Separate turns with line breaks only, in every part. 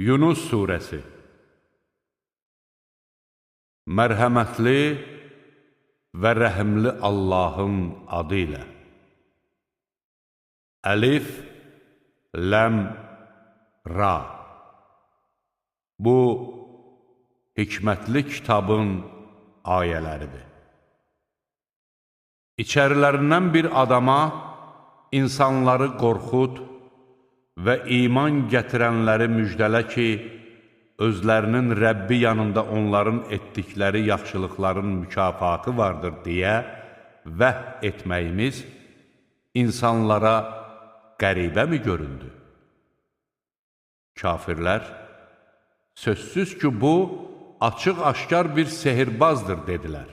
Yunus Suresi. Mərhəmətli və rəhimli Allahın adı ilə. Əlif, Ləm, Ra. Bu, hikmətli kitabın ayələridir. İçərilərindən bir adama insanları qorxut və iman gətirənləri müjdələ ki, özlərinin Rəbbi yanında onların etdikləri yaxşılıqların mükafatı vardır deyə vəhy etməyimiz insanlara qəribə mi göründü? Kafirlər, sözsüz ki, bu, açıq-aşkar bir sehirbazdır, dedilər.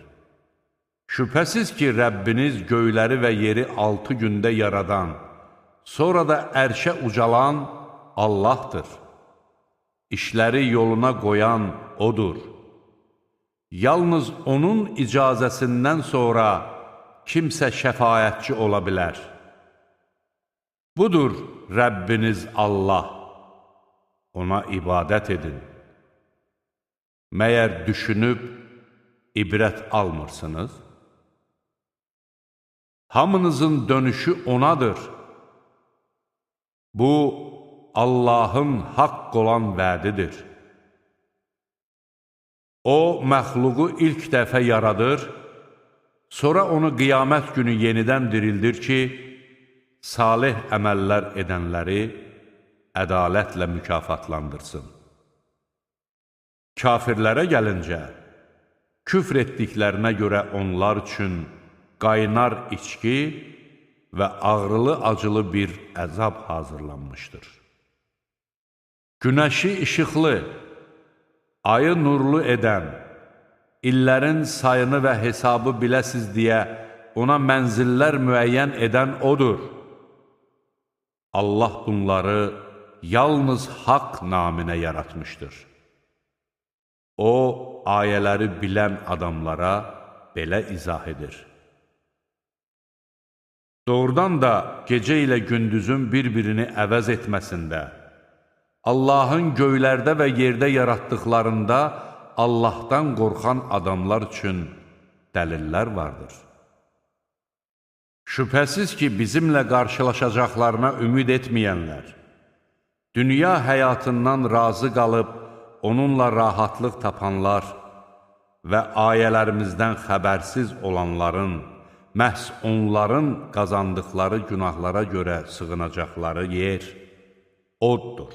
Şübhəsiz ki, Rəbbiniz göyləri və yeri 6 gündə yaradan, sonra da ərşə ucalan Allahdır. İşləri yoluna qoyan O'dur. Yalnız O'nun icazəsindən sonra kimsə şəfayətçi ola bilər. Budur Rəbbiniz Allah. Ona ibadət edin. Məyər düşünüb ibrət almırsınız? Hamınızın dönüşü O'nadır. Bu, Allahın haqq olan vədidir. O, məxluqu ilk dəfə yaradır, sonra onu qiyamət günü yenidən dirildir ki, salih əməllər edənləri ədalətlə mükafatlandırsın. Kafirlərə gəlincə, küfr etdiklərinə görə onlar üçün qaynar içki və ağrılı-acılı bir əzab hazırlanmışdır. Günəşi işıqlı, ayı nurlu edən, illərin sayını və hesabı biləsiz deyə ona mənzillər müəyyən edən O'dur. Allah bunları yalnız haqq naminə yaratmışdır. O, ayələri bilən adamlara belə izah edir. Doğrudan da gecə ilə gündüzün bir-birini əvəz etməsində, Allahın göylərdə və yerdə yaratdıqlarında Allahdan qorxan adamlar üçün dəlillər vardır. Şübhəsiz ki, bizimlə qarşılaşacaqlarına ümid etməyənlər, dünya həyatından razı qalıb onunla rahatlıq tapanlar və ayələrimizdən xəbərsiz olanların, məhz onların qazandıqları günahlara görə sığınacaqları yer oddur.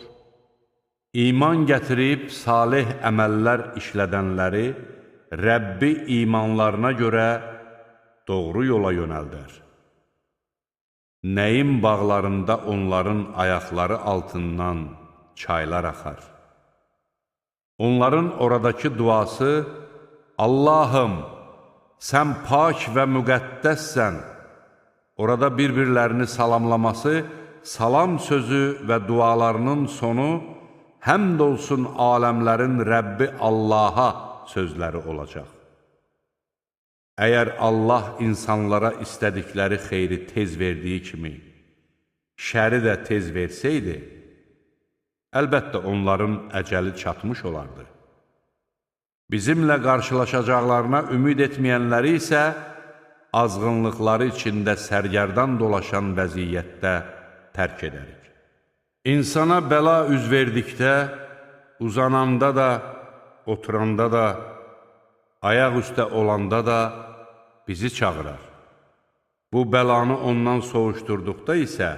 İman gətirib salih əməllər işlədənləri Rəbbi imanlarına görə doğru yola yönəldər. Nəyim bağlarında onların ayaqları altından çaylar axar. Onların oradakı duası, Allahım, sən pak və müqəddəssən. Orada bir-birlərini salamlaması, salam sözü və dualarının sonu, həmd olsun aləmlərin Rəbbi Allaha sözləri olacaq. Əgər Allah insanlara istədikləri xeyri tez verdiyi kimi, şəri də tez versəydi, əlbəttə onların əcəli çatmış olardı. Bizimlə qarşılaşacaqlarına ümid etməyənləri isə azğınlıqları içində sərgərdan dolaşan vəziyyətdə tərk edərik. İnsana bəla üz verdikdə, uzananda da, oturanda da, ayaq üstə olanda da bizi çağırar. Bu bəlanı ondan soğuşturduqda isə,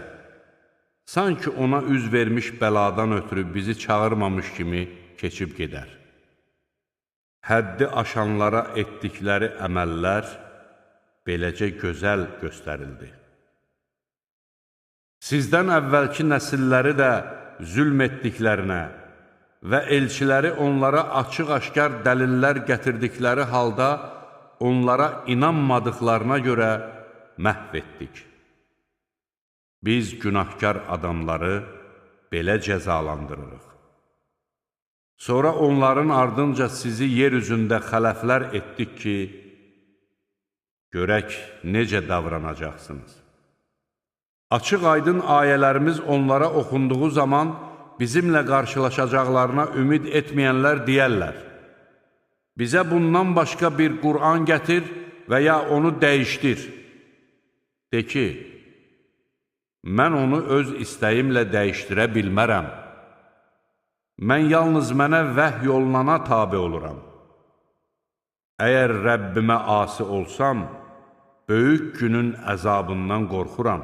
sanki ona üz vermiş bəladan ötürü bizi çağırmamış kimi keçib gedər. Həddi aşanlara etdikləri əməllər beləcə gözəl göstərildi. Sizdən əvvəlki nəsilləri də zülm etdiklərinə və elçiləri onlara açıq-aşkar dəlillər gətirdikləri halda onlara inanmadıqlarına görə məhv etdik. Biz günahkar adamları belə cəzalandırırıq. Sonra onların ardınca sizi yer üzündə xələflər etdik ki, görək necə davranacaqsınız. Açıq-aydın ayələrimiz onlara oxunduğu zaman bizimlə qarşılaşacaqlarına ümid etməyənlər deyərlər: Bizə bundan başqa bir Qur'an gətir və ya onu dəyişdir. De ki, mən onu öz istəyimlə dəyişdirə bilmərəm. Mən yalnız mənə vəhy olunana tabi oluram. Əgər Rəbbimə asi olsam, böyük günün əzabından qorxuram.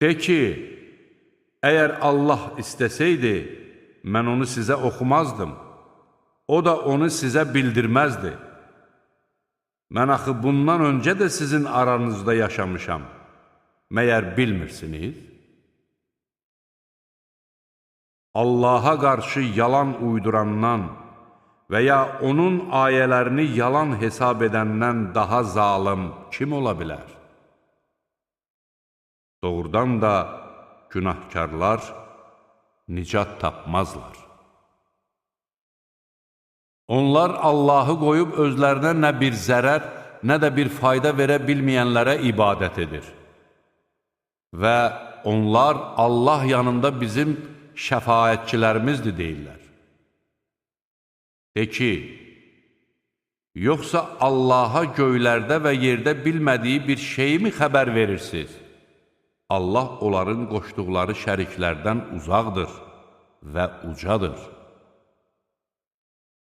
De ki, əgər Allah istəsəydi, mən onu sizə oxumazdım. O da onu sizə bildirməzdi. Mən axı bundan öncə də sizin aranızda yaşamışam. Məyər bilmirsiniz? Allaha qarşı yalan uydurandan və ya onun ayələrini yalan hesab edəndən daha zalım kim ola bilər? Doğrudan da günahkarlar nicat tapmazlar. Onlar Allahı qoyub özlərinə nə bir zərər, nə də bir fayda verə bilməyənlərə ibadət edir. Və onlar Allah yanında bizim şəfaətçilərimizdir deyirlər. De ki, yoxsa Allaha göylərdə və yerdə bilmədiyi bir şeyi mi xəbər verirsiniz? Allah onların qoşduqları şəriklərdən uzaqdır və ucadır.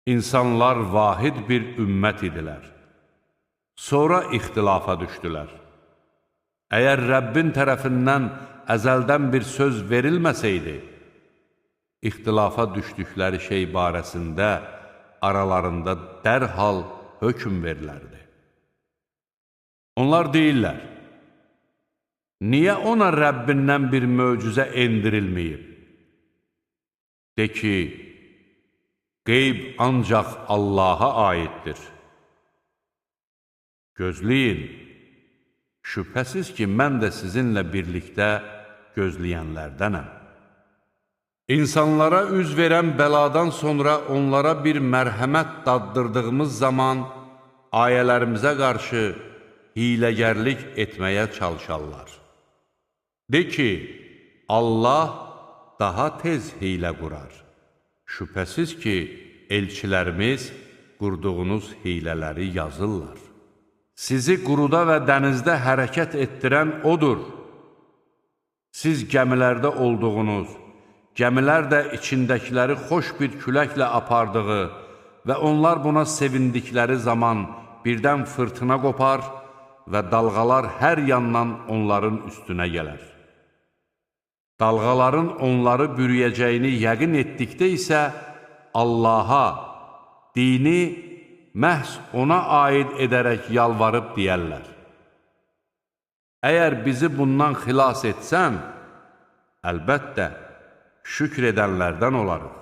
İnsanlar vahid bir ümmət idilər. Sonra ixtilafa düşdülər. Əgər Rəbbin tərəfindən əzəldən bir söz verilməsəydi, ixtilafa düşdükləri şey barəsində aralarında dərhal hökm verilərdi. Onlar deyirlər, niyə ona Rəbbindən bir möcüzə endirilməyib? De ki, qeyb ancaq Allaha aiddir. Gözləyin, şübhəsiz ki, mən də sizinlə birlikdə gözləyənlərdənəm. İnsanlara üz verən bəladan sonra onlara bir mərhəmət daddırdığımız zaman ayələrimizə qarşı hiləgərlik etməyə çalışarlar. De ki, Allah daha tez hiylə qurar. Şübhəsiz ki, elçilərimiz qurduğunuz hiylələri yazırlar. Sizi quruda və dənizdə hərəkət etdirən odur. Siz gəmilərdə olduğunuz, gəmilər də içindəkiləri xoş bir küləklə apardığı və onlar buna sevindikləri zaman birdən fırtına qopar və dalğalar hər yandan onların üstünə gələr. Dalğaların onları bürüyəcəyini yəqin etdikdə isə Allaha, dini məhz ona aid edərək yalvarıb deyərlər: Əgər bizi bundan xilas etsən, əlbəttə, şükr edənlərdən olarıq.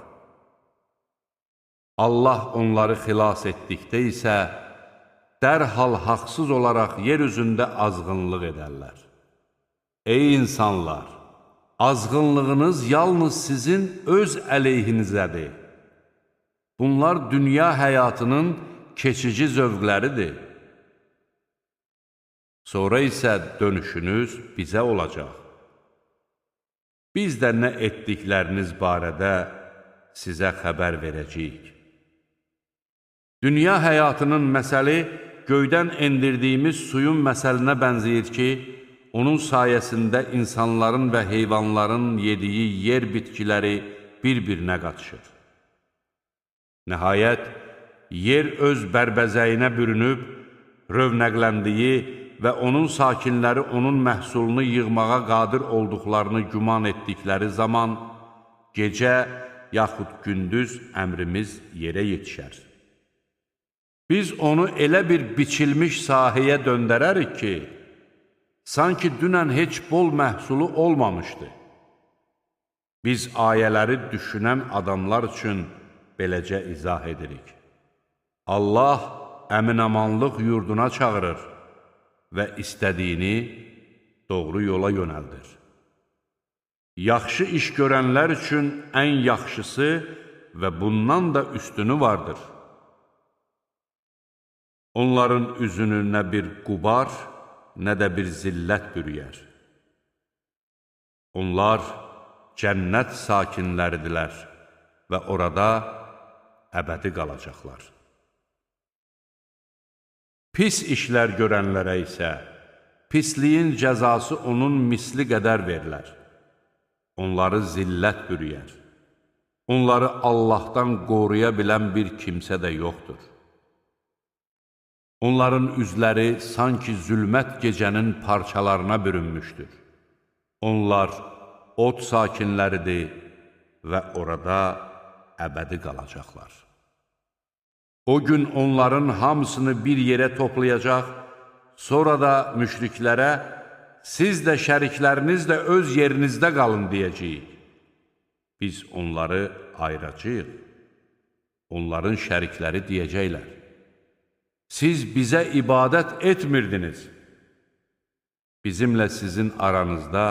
Allah onları xilas etdikdə isə, dərhal haqsız olaraq yer üzündə azğınlıq edərlər. Ey insanlar! Azğınlığınız yalnız sizin öz əleyhinizədir. Bunlar dünya həyatının keçici zövqləridir. Sonra isə dönüşünüz bizə olacaq. Biz də nə etdikləriniz barədə sizə xəbər verəcəyik. Dünya həyatının məsəli göydən endirdiyimiz suyun məsəlinə bənzəyir ki, onun sayəsində insanların və heyvanların yediyi yer bitkiləri bir-birinə qatışır. Nəhayət, yer öz bərbəzəyinə bürünüb, rövnəqləndiyi və onun sakinləri onun məhsulunu yığmağa qadir olduqlarını güman etdikləri zaman, gecə yaxud gündüz əmrimiz yerə yetişər. Biz onu elə bir biçilmiş sahəyə döndərərik ki, sanki dünən heç bol məhsulu olmamışdı. Biz ayələri düşünən adamlar üçün beləcə izah edirik. Allah əminamanlıq yurduna çağırır və istədiyini doğru yola yönəldir. Yaxşı iş görənlər üçün ən yaxşısı və bundan da üstünü vardır. Onların üzünü nə bir qubar, nə də bir zillət bürüyər. Onlar cənnət sakinləridirlər və orada əbədi qalacaqlar. Pis işlər görənlərə isə pisliyin cəzası onun misli qədər verilər. Onları zillət bürüyər. Onları Allahdan qoruya bilən bir kimsə də yoxdur. Onların üzləri sanki zülmət gecənin parçalarına bürünmüşdür. Onlar od sakinləridir və orada əbədi qalacaqlar. O gün onların hamısını bir yerə toplayacaq, sonra da müşriklərə, siz də şərikləriniz də öz yerinizdə qalın deyəcəyik. Biz onları ayıracağıq. Onların şərikləri deyəcəklər: Siz bizə ibadət etmirdiniz. Bizimlə sizin aranızda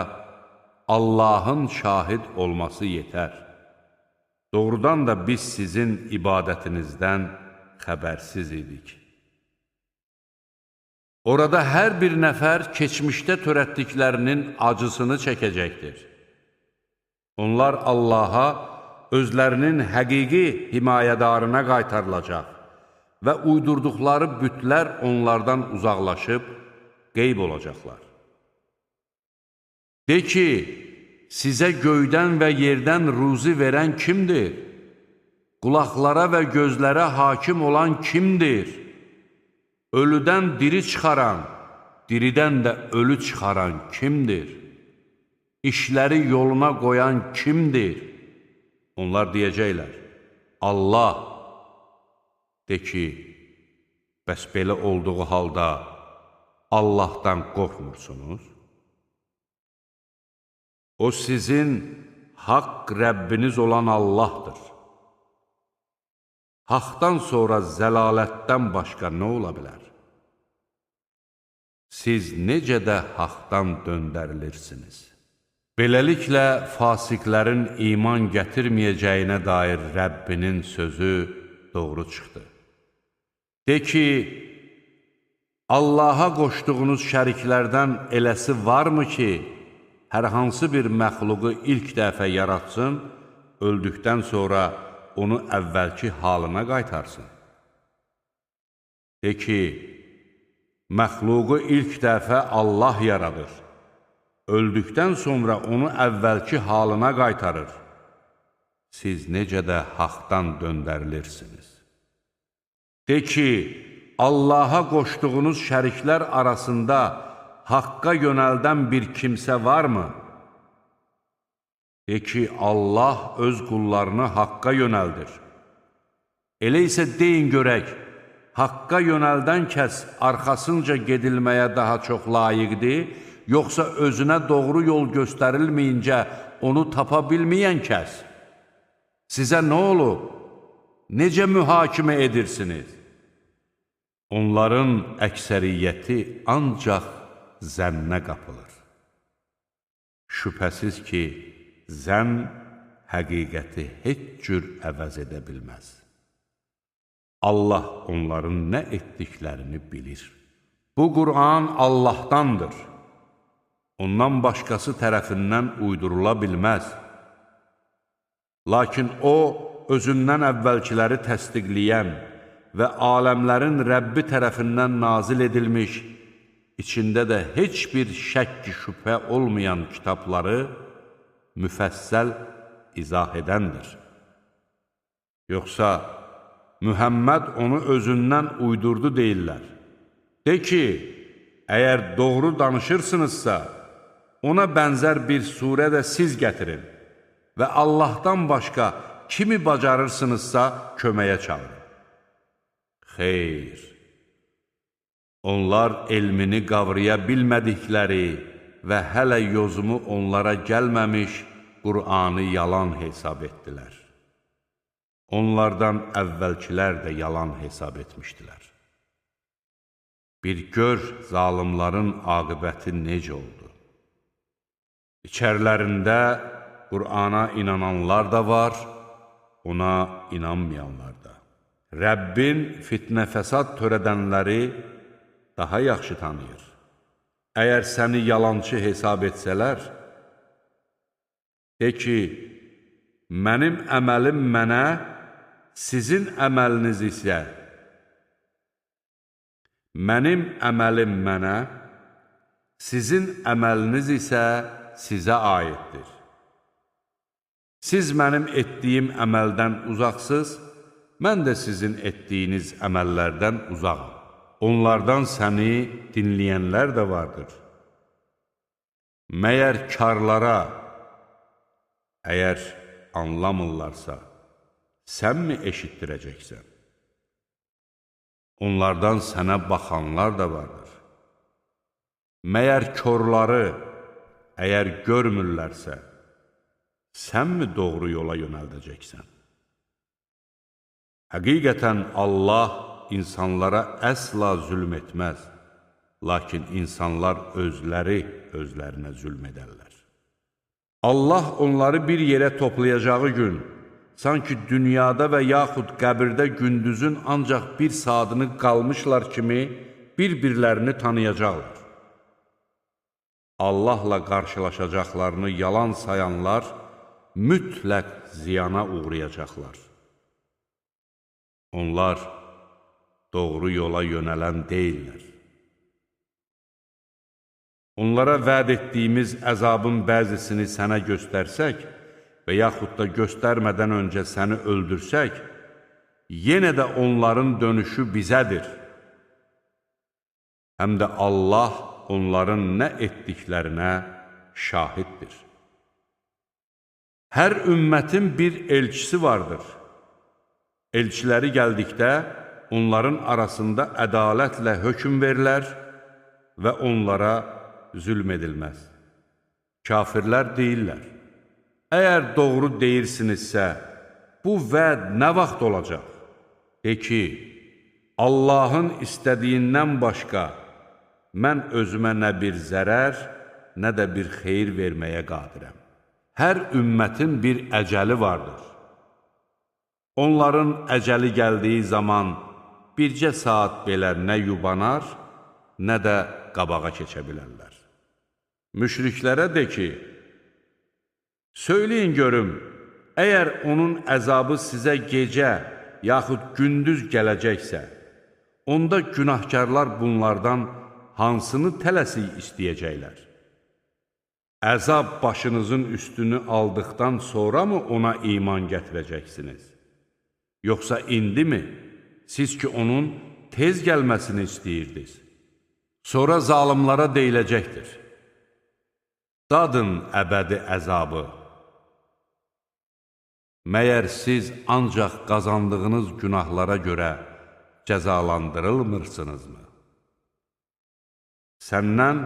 Allahın şahid olması yetər. Doğrudan da biz sizin ibadətinizdən xəbərsiz idik. Orada hər bir nəfər keçmişdə törətdiklərinin acısını çəkəcəkdir. Onlar Allaha, özlərinin həqiqi himayədarına qaytarılacaq və uydurduqları bütlər onlardan uzaqlaşıb qeyb olacaqlar. De ki, sizə göydən və yerdən ruzi verən kimdir? Qulaqlara və gözlərə hakim olan kimdir? Ölüdən diri çıxaran, diridən də ölü çıxaran kimdir? İşləri yoluna qoyan kimdir? Onlar deyəcəklər: Allah. De ki, bəs belə olduğu halda Allahdan qorxmursunuz? O sizin haqq Rəbbiniz olan Allahdır. Haqdan sonra zəlalətdən başqa nə ola bilər? Siz necə də haqdan döndərilirsiniz? Beləliklə, fasiqlərin iman gətirməyəcəyinə dair Rəbbinin sözü doğru çıxdı. De ki, Allaha qoşduğunuz şəriklərdən eləsi varmı ki, hər hansı bir məxluqu ilk dəfə yaratsın, öldükdən sonra onu əvvəlki halına qaytarsın? De ki, məxluqu ilk dəfə Allah yaradır, öldükdən sonra onu əvvəlki halına qaytarır. Siz necə də haqdan döndərilirsiniz? De ki, Allaha qoşduğunuz şəriklər arasında haqqa yönəldən bir kimsə varmı? De ki, Allah öz qullarını haqqa yönəldir. Elə isə deyin görək, haqqa yönəldən kəs arxasınca gedilməyə daha çox layiqdir, yoxsa özünə doğru yol göstərilməyincə onu tapa bilməyən kəs? Sizə nə olub? Necə mühakimə edirsiniz? Onların əksəriyyəti ancaq zənnə qapılır. Şübhəsiz ki, zənn həqiqəti heç cür əvəz edə bilməz. Allah onların nə etdiklərini bilir. Bu Qur'an Allahdandır. Ondan başqası tərəfindən uydurula bilməz. Lakin o, özündən əvvəlkiləri təsdiqləyən və aləmlərin Rəbbi tərəfindən nazil edilmiş, içində də heç bir şəkk şübhə olmayan kitabları müfəssəl izah edəndir. Yoxsa Mühəmməd onu özündən uydurdu deyirlər. De ki, əgər doğru danışırsınızsa, ona bənzər bir surə də siz gətirin və Allahdan başqa kimi bacarırsınızsa köməyə çağırın. Xeyr, onlar elmini qavraya bilmədikləri və hələ yozumu onlara gəlməmiş Qur'anı yalan hesab etdilər. Onlardan əvvəlkilər də yalan hesab etmişdilər. Bir gör zalimların aqibəti necə oldu. İçərilərində Qur'ana inananlar da var, ona inanmayanlar da. Rəbbin fitnə fəsad törədənləri daha yaxşı tanıyır. Əgər səni yalançı hesab etsələr, De ki, mənim əməlim mənə, sizin əməliniz isə, mənim əməlim mənə, sizin əməliniz isə sizə aiddir. Siz mənim etdiyim əməldən uzaqsız, mən də sizin etdiyiniz əməllərdən uzağam. Onlardan səni dinləyənlər də vardır. Məyər karlara, əgər anlamırlarsa, sənmi eşitdirəcəksən? Onlardan sənə baxanlar da vardır. Məyər korları, əgər görmürlərsə, sənmi doğru yola yönəldəcəksən? Həqiqətən Allah insanlara əsla zülm etməz, lakin insanlar özləri özlərinə zülm edərlər. Allah onları bir yerə toplayacağı gün, sanki dünyada və yaxud qəbirdə gündüzün ancaq bir saatını qalmışlar kimi bir-birlərini tanıyacaqlar. Allahla qarşılaşacaqlarını yalan sayanlar mütləq ziyana uğrayacaqlar. Onlar doğru yola yönələn deyillər. Onlara vəd etdiyimiz əzabın bəzisini sənə göstərsək və yaxud da göstərmədən öncə səni öldürsək, yenə də onların dönüşü bizədir. Həm də Allah onların nə etdiklərinə şahiddir. Hər ümmətin bir elçisi vardır. Elçiləri gəldikdə onların arasında ədalətlə hökm verilər və onlara zülm edilməz. Kafirlər deyirlər, əgər doğru deyirsinizsə, bu vəd nə vaxt olacaq? De ki, Allahın istədiyindən başqa mən özümə nə bir zərər, nə də bir xeyir verməyə qadirəm. Hər ümmətin bir əcəli vardır. Onların əcəli gəldiyi zaman bircə saat belə nə yubanar, nə də qabağa keçə bilərlər. Müşriklərə de ki, söyləyin görüm, əgər onun əzabı sizə gecə yaxud gündüz gələcəksə, onda günahkarlar bunlardan hansını tələsik istəyəcəklər? Əzab başınızın üstünü aldıqdan sonra mı ona iman gətirəcəksiniz? Yoxsa indi mi? Siz ki, onun tez gəlməsini istəyirdiniz. Sonra zalimlara deyiləcəkdir. Dadın əbədi əzabı. Məyər siz ancaq qazandığınız günahlara görə cəzalandırılmırsınızmı? Səndən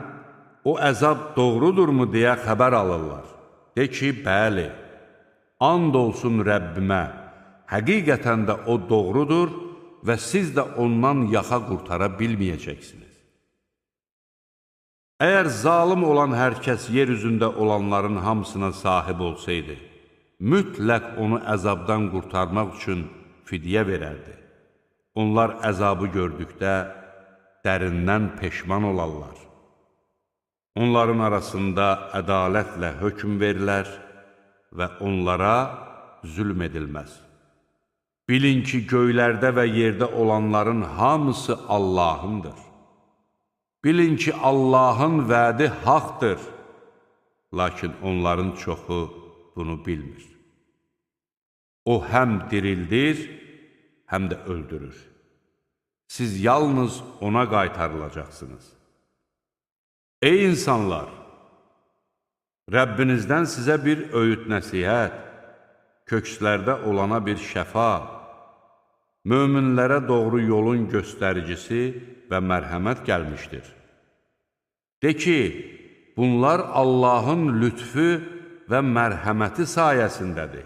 o əzab doğrudurmu deyə xəbər alırlar. De ki, bəli, and olsun Rəbbimə, həqiqətən də o doğrudur və siz də ondan yaxa qurtara bilməyəcəksiniz. Əgər zalim olan hər kəs yer üzündə olanların hamısına sahib olsaydı, mütləq onu əzabdan qurtarmaq üçün fidyə verərdi. Onlar əzabı gördükdə dərindən peşman olarlar. Onların arasında ədalətlə hökm verilər və onlara zülm edilməz. Bilin ki, göylərdə və yerdə olanların hamısı Allahındır. Bilin ki, Allahın vədi haqdır, lakin onların çoxu bunu bilmir. O həm dirildir, həm də öldürür. Siz yalnız ona qaytarılacaqsınız. Ey insanlar! Rəbbinizdən sizə bir öyüd nəsihət, kökslərdə olana bir şəfa, möminlərə doğru yolun göstəricisi və mərhəmət gəlmişdir. De ki, bunlar Allahın lütfü və mərhəməti sayəsindədir.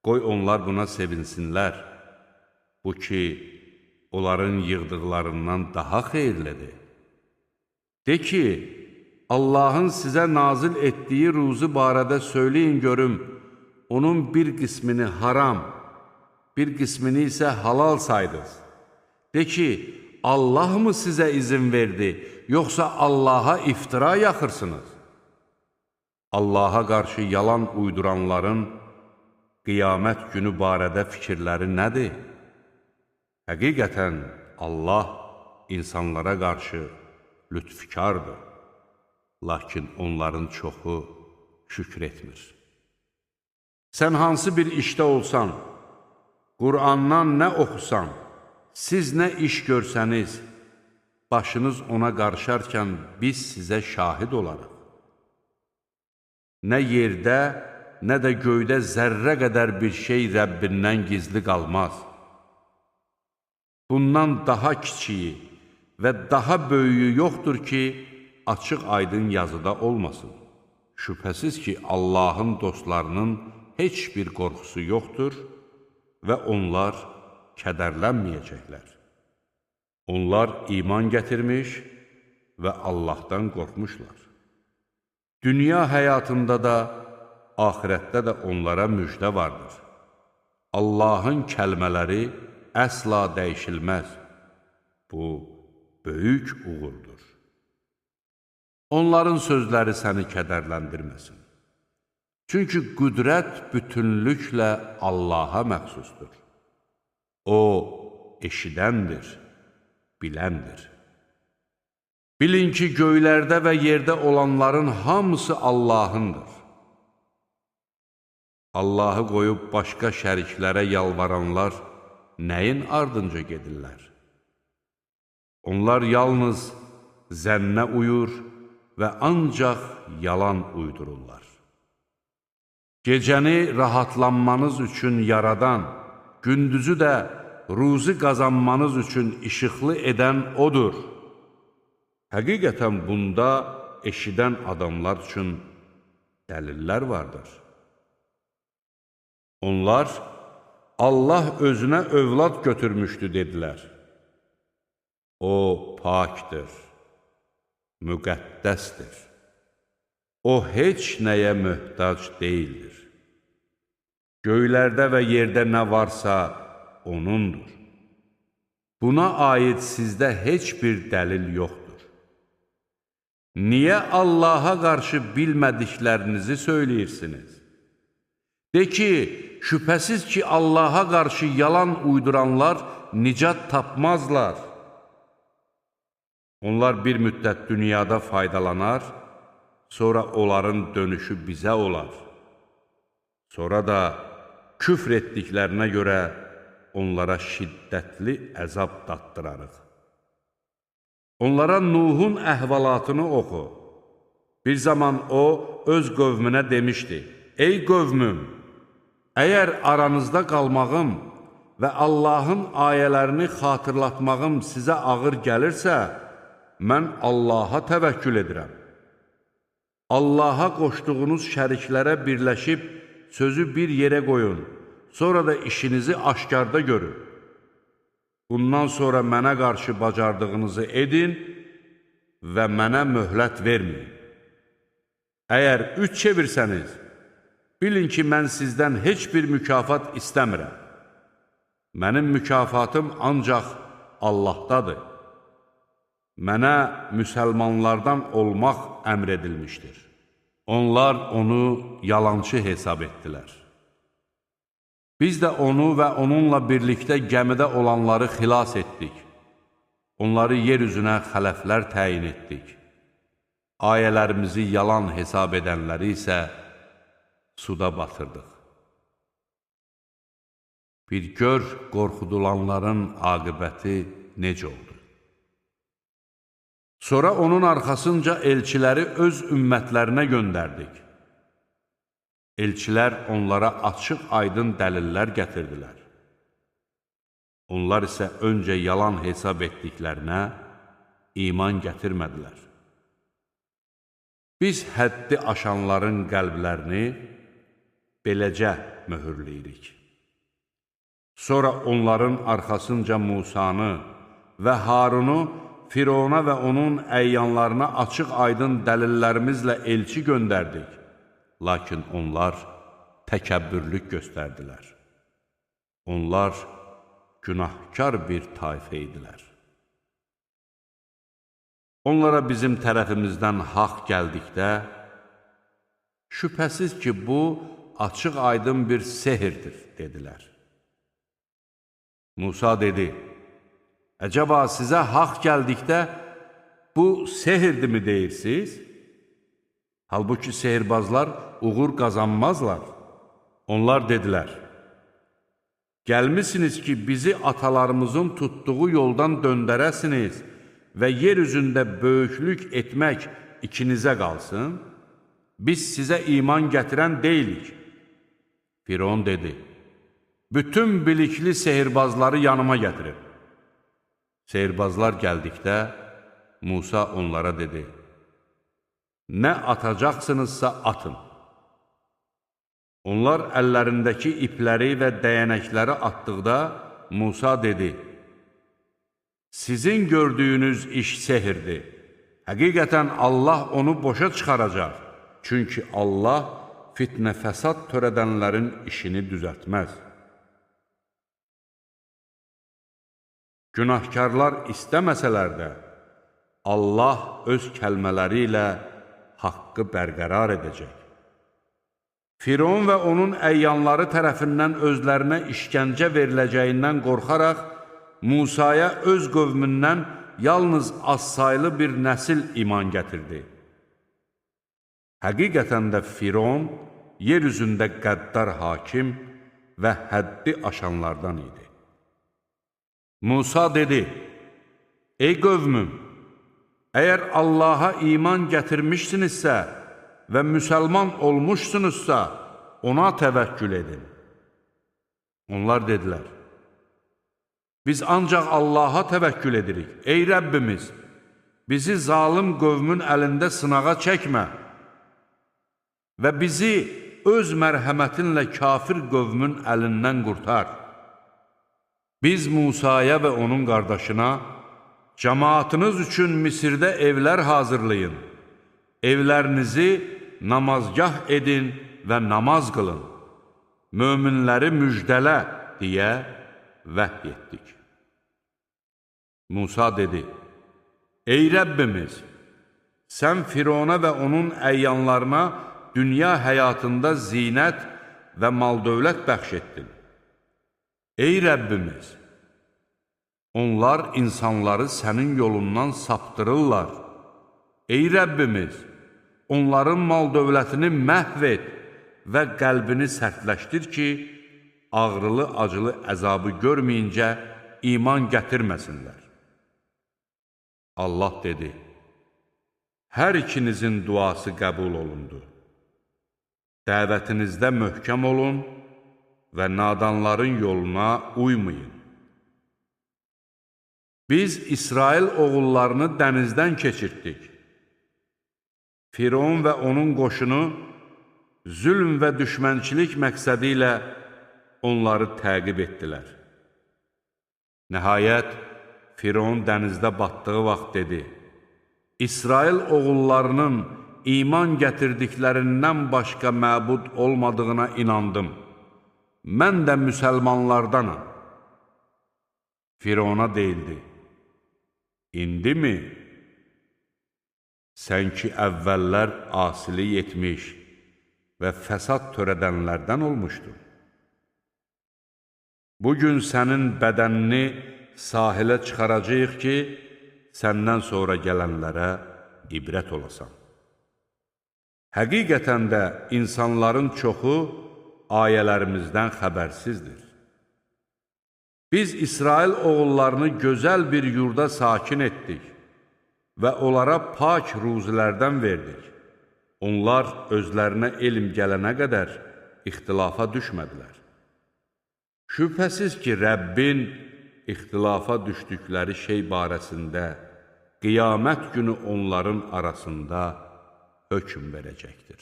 Qoy onlar buna sevinsinlər. Bu ki, onların yığdıqlarından daha xeyirlidir. De ki, Allahın sizə nazil etdiyi ruzi barədə söyləyin görüm, onun bir qismini haram, bir qismini isə halal saydınız. De ki, Allah mı sizə izin verdi, yoxsa Allaha iftira yaxırsınız? Allaha qarşı yalan uyduranların qiyamət günü barədə fikirləri nədir? Həqiqətən Allah insanlara qarşı lütfkardır, lakin onların çoxu şükr etmir. Sən hansı bir işdə olsan, Qur'andan nə oxusan, siz nə iş görsəniz, başınız ona qarışarkən biz sizə şahid olarıq. Nə yerdə, nə də göydə zərrə qədər bir şey Rəbbindən gizli qalmaz. Bundan daha kiçiyi və daha böyüyü yoxdur ki, açıq aydın yazıda olmasın. Şübhəsiz ki, Allahın dostlarının heç bir qorxusu yoxdur və onlar kədərlənməyəcəklər. Onlar iman gətirmiş və Allahdan qorxmuşlar. Dünya həyatında da, axirətdə də onlara müjdə vardır. Allahın kəlmələri əsla dəyişilməz. Bu, böyük uğurdur. Onların sözləri səni kədərləndirməsin. Çünki qüdrət bütünlüklə Allaha məxsusdur. O, eşidəndir, biləndir. Bilin ki, göylərdə və yerdə olanların hamısı Allahındır. Allahı qoyub başqa şəriklərə yalvaranlar nəyin ardınca gedirlər? Onlar yalnız zənnə uyur və ancaq yalan uydururlar. Gecəni rahatlanmanız üçün yaradan, gündüzü də ruzi qazanmanız üçün işıqlı edən O'dur. Həqiqətən bunda eşidən adamlar üçün dəlillər vardır. Onlar, Allah özünə övlad götürmüşdü, dedilər. O, pakdır, müqəddəsdir. O, heç nəyə möhtac deyildir. Göylərdə və yerdə nə varsa, O'nundur. Buna aid sizdə heç bir dəlil yoxdur. Niyə Allaha qarşı bilmədiklərinizi söyləyirsiniz? De ki, şübhəsiz ki, Allaha qarşı yalan uyduranlar nicat tapmazlar. Onlar bir müddət dünyada faydalanar, sonra onların dönüşü bizə olar. Sonra da küfr etdiklərinə görə onlara şiddətli əzab datdırarıq. Onlara Nuhun əhvalatını oxu. Bir zaman o, öz qövmünə demişdi, ey qövmüm, əgər aranızda qalmağım və Allahın ayələrini xatırlatmağım sizə ağır gəlirsə, mən Allaha təvəkkül edirəm. Allaha qoşduğunuz şəriklərə birləşib sözü bir yerə qoyun, sonra da işinizi aşkarda görün. Bundan sonra mənə qarşı bacardığınızı edin və mənə möhlət verməyin. Əgər üç çevirsəniz, bilin ki, mən sizdən heç bir mükafat istəmirəm. Mənim mükafatım ancaq Allahdadır. Mənə müsəlmanlardan olmaq əmr edilmişdir. Onlar onu yalançı hesab etdilər. Biz də onu və onunla birlikdə gəmidə olanları xilas etdik. Onları yer üzünə xələflər təyin etdik. Ayələrimizi yalan hesab edənləri isə suda batırdıq. Bir gör qorxudulanların aqibəti necə oldu? Sonra onun arxasınca elçiləri öz ümmətlərinə göndərdik. Elçilər onlara açıq aydın dəlillər gətirdilər. Onlar isə öncə yalan hesab etdiklərinə iman gətirmədilər. Biz həddi aşanların qəlblərini beləcə möhürləyirik. Sonra onların arxasınca Musanı və Harunu Firona və onun əyyanlarına açıq aydın dəlillərimizlə elçi göndərdik. Lakin onlar təkəbbürlük göstərdilər. Onlar günahkar bir tayfə idilər. Onlara bizim tərəfimizdən haqq gəldikdə, Şübhəsiz ki, bu açıq-aydın bir sehirdir, dedilər. Musa dedi, əcəba sizə haqq gəldikdə bu sehirdimi deyirsiniz? Halbuki sehirbazlar uğur qazanmazlar. Onlar dedilər, gəlmisiniz ki, bizi atalarımızın tutduğu yoldan döndərəsiniz və yer üzündə böyüklük etmək ikinizə qalsın. Biz sizə iman gətirən deyilik. Firon dedi, bütün bilikli sehirbazları yanıma gətirin. Sehirbazlar gəldikdə Musa onlara dedi, nə atacaqsınızsa atın. Onlar əllərindəki ipləri və dəyənəkləri atdıqda Musa dedi, sizin gördüyünüz iş sehirdir. Həqiqətən Allah onu boşa çıxaracaq. Çünki Allah fitnə fəsad törədənlərin işini düzəltməz. Günahkarlar istəməsələr də, Allah öz kəlmələri ilə haqqı bərqərar edəcək. Firon və onun əyyanları tərəfindən özlərinə işgəncə veriləcəyindən qorxaraq, Musaya öz qövmündən yalnız azsaylı bir nəsil iman gətirdi. Həqiqətən də Firon yer üzündə qəddar hakim və həddi aşanlardan idi. Musa dedi, ey qövmüm, əgər Allaha iman gətirmişsinizsə və müsəlman olmuşsunuzsa, ona təvəkkül edin. Onlar dedilər, biz ancaq Allaha təvəkkül edirik. Ey Rəbbimiz, bizi zalım qövmün əlində sınağa çəkmə və bizi öz mərhəmətinlə kafir qövmün əlindən qurtar. Biz Musaya və onun qardaşına, cəmaatınız üçün Misirdə evlər hazırlayın, evlərinizi namazgah edin və namaz qılın, möminləri müjdələ deyə vəhy etdik. Musa dedi, ey Rəbbimiz, sən Firona və onun əyyanlarına dünya həyatında zinət və mal-dövlət bəxş etdin. Ey Rəbbimiz, onlar insanları sənin yolundan saptırırlar. Ey Rəbbimiz, onların mal-dövlətini məhv et və qəlbini sərtləşdir ki, ağrılı-acılı əzabı görməyincə iman gətirməsinlər. Allah dedi, hər ikinizin duası qəbul olundu. Dəvətinizdə möhkəm olun və nadanların yoluna uymayın. Biz İsrail oğullarını dənizdən keçirtdik. Firon və onun qoşunu zülm və düşmənçilik məqsədi ilə onları təqib etdilər. Nəhayət, Firon dənizdə batdığı vaxt dedi, İsrail oğullarının iman gətirdiklərindən başqa məbud olmadığına inandım. Mən də müsəlmanlardanam. Firona deyildi, indimi? Sən ki, əvvəllər asilik etmiş və fəsad törədənlərdən olmuşdun. Bugün sənin bədənini sahilə çıxaracağıq ki, səndən sonra gələnlərə ibrət olasan. Həqiqətən də insanların çoxu ayələrimizdən xəbərsizdir. Biz İsrail oğullarını gözəl bir yurda sakin etdik və onlara pak ruzilərdən verdik. Onlar özlərinə elm gələnə qədər ixtilafa düşmədilər. Şübhəsiz ki, Rəbbin ixtilafa düşdükləri şey barəsində qiyamət günü onların arasında hökm verəcəkdir.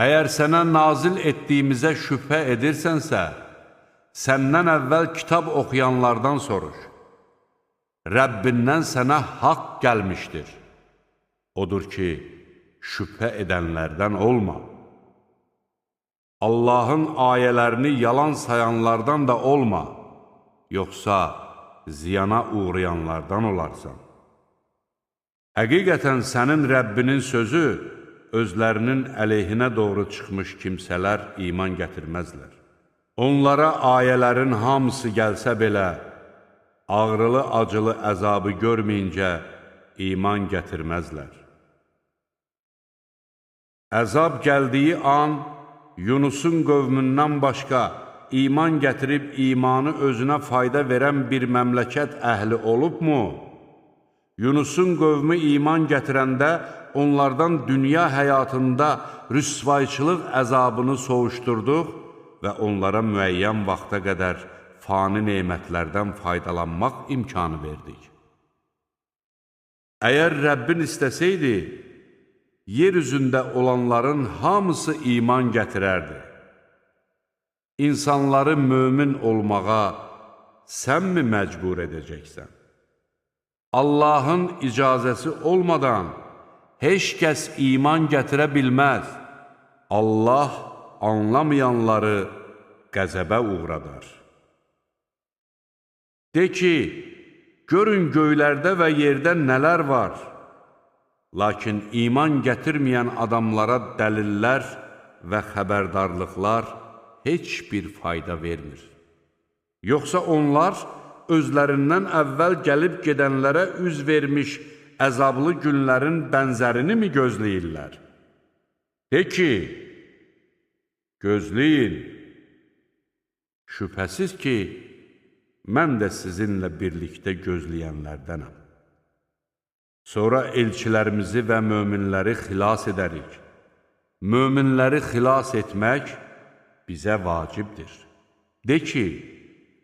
Əgər sənə nazil etdiyimizə şübhə edirsənsə, səndən əvvəl kitab oxuyanlardan soruş. Rəbbindən sənə haqq gəlmişdir. Odur ki, şübhə edənlərdən olma. Allahın ayələrini yalan sayanlardan da olma, yoxsa ziyana uğrayanlardan olarsan. Həqiqətən sənin Rəbbinin sözü özlərinin əleyhinə doğru çıxmış kimsələr iman gətirməzlər. Onlara ayələrin hamısı gəlsə belə, ağrılı-acılı əzabı görməyincə iman gətirməzlər. Əzab gəldiyi an, Yunusun qövmündən başqa iman gətirib imanı özünə fayda verən bir məmləkət əhli olubmu? Yunusun qövmü iman gətirəndə onlardan dünya həyatında rüsvayçılıq əzabını soğuşturduq və onlara müəyyən vaxta qədər fani nemətlərdən faydalanmaq imkanı verdik. Əgər Rəbbin istəsəydi, yer üzündə olanların hamısı iman gətirərdi. İnsanları mömin olmağa sən mi məcbur edəcəksən? Allahın icazəsi olmadan heç kəs iman gətirə bilməz. Allah anlamayanları qəzəbə uğradar. De ki, görün göylərdə və yerdə nələr var. Lakin iman gətirməyən adamlara dəlillər və xəbərdarlıqlar heç bir fayda vermir. Yoxsa onlar özlərindən əvvəl gəlib gedənlərə üz vermiş əzablı günlərin bənzərini mi gözləyirlər? De ki, gözləyin, şübhəsiz ki, mən də sizinlə birlikdə gözləyənlərdənəm. Sonra elçilərimizi və möminləri xilas edərik. Möminləri xilas etmək bizə vacibdir. De ki,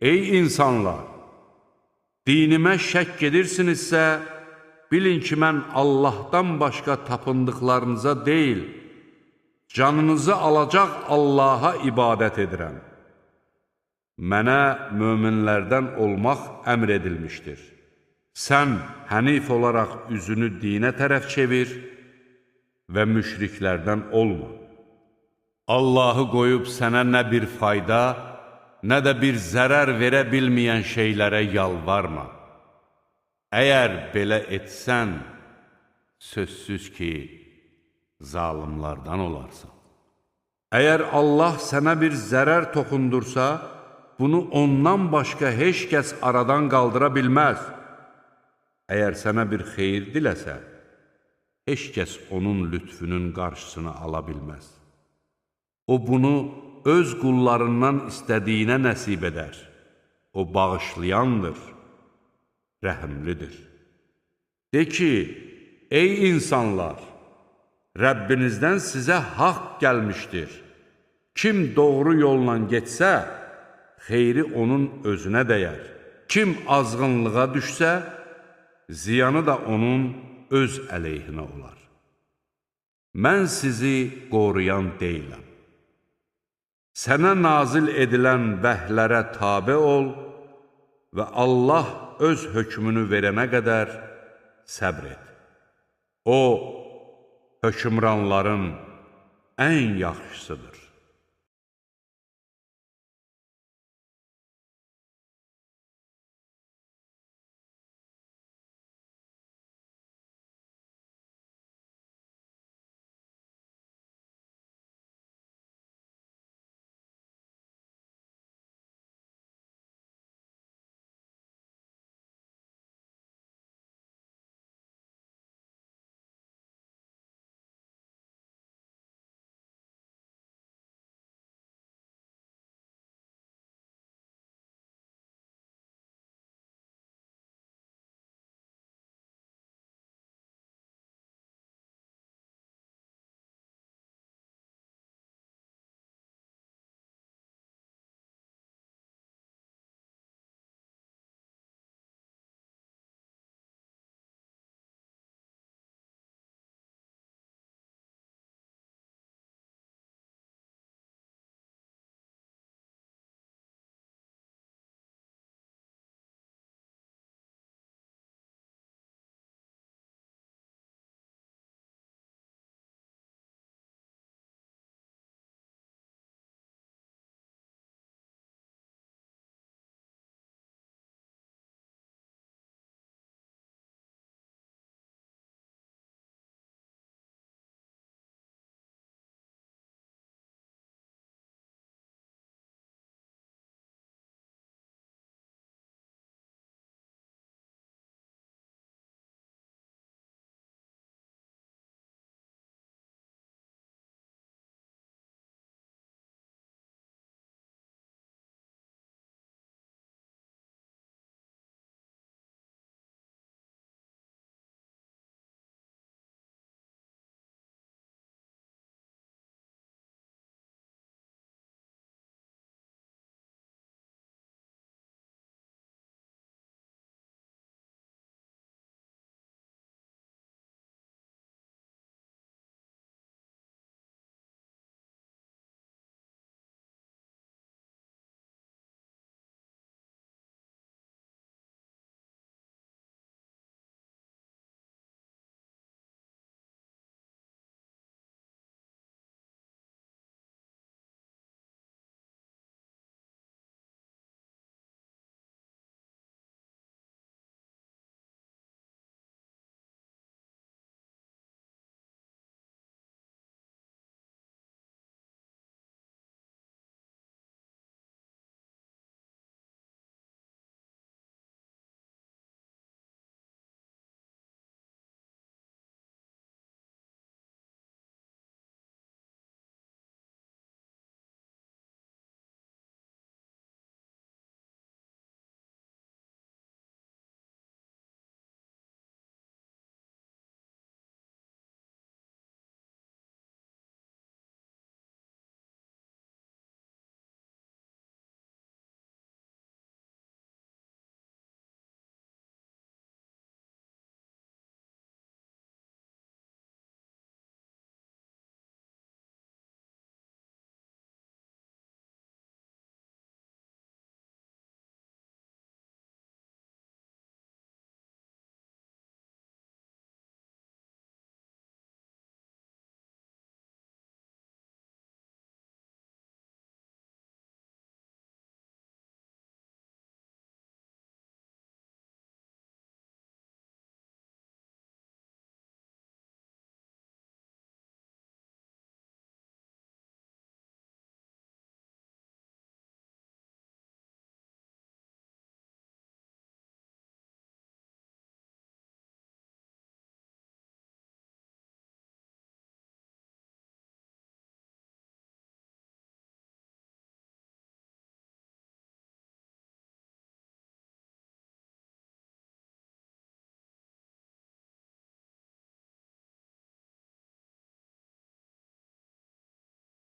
ey insanlar, dinimə şəkk edirsinizsə, bilin ki, mən Allahdan başqa tapındıqlarınıza deyil, canınızı alacaq Allaha ibadət edirəm. Mənə möminlərdən olmaq əmr edilmişdir. Sən hənif olaraq üzünü dinə tərəf çevir və müşriklərdən olma. Allahı qoyub sənə nə bir fayda, nə də bir zərər verə bilməyən şeylərə yalvarma. Əgər belə etsən, sözsüz ki, zalimlardan olarsan. Əgər Allah sənə bir zərər toxundursa, bunu ondan başqa heç kəs aradan qaldıra bilməz. Əgər sənə bir xeyir diləsə, heç kəs onun lütfünün qarşısını ala bilməz. O bunu öz qullarından istədiyinə nəsib edər. O bağışlayandır, rəhimlidir. De ki, ey insanlar, Rəbbinizdən sizə haqq gəlmişdir. Kim doğru yolla getsə, xeyri onun özünə dəyər. Kim azğınlığa düşsə, ziyanı da onun öz əleyhinə olar. Mən sizi qoruyan deyiləm. Sənə nazil edilən vəhlərə tabe ol və Allah öz hökmünü verənə qədər səbr et. O, hökmranların ən yaxşısıdır.